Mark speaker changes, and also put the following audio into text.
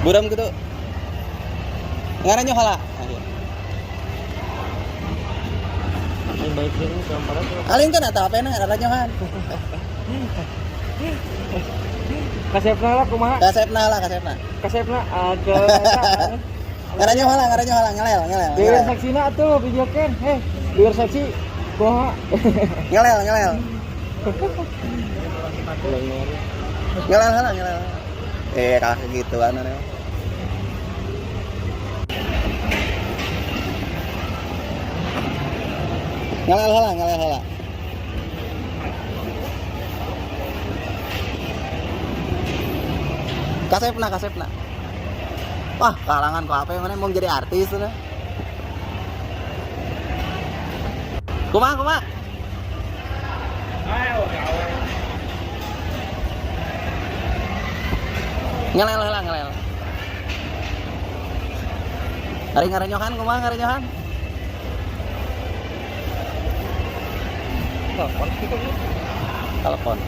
Speaker 1: Buram gitu. Ngarannya heula.
Speaker 2: Yang baik ini gambaran tuh.
Speaker 1: Aling kan atau apa na ngaranyohan.
Speaker 2: Kasepna lah kumaha?
Speaker 1: Kasepna lah, kasepna.
Speaker 2: Kasepna ada.
Speaker 1: Ngaranyo heula, ngaranyo heula, ngelel, ngelel.
Speaker 2: Biar seksina tuh videokan. Heh, biar seksi kumaha?
Speaker 1: Ngelel, ngelel. Ngelel heula, ngelel. Eh, kalah kegituan aneh. Ngelel heula, ngelel heula. Kasepna, kasepna. Wah, kalangan ku apa mana mau jadi artis udah. Kumaha, kumaha? Ngelel heula, ngelel. Ari ngarenyohan kumaha ngarenyohan?
Speaker 2: Telepon gitu.
Speaker 1: Telepon.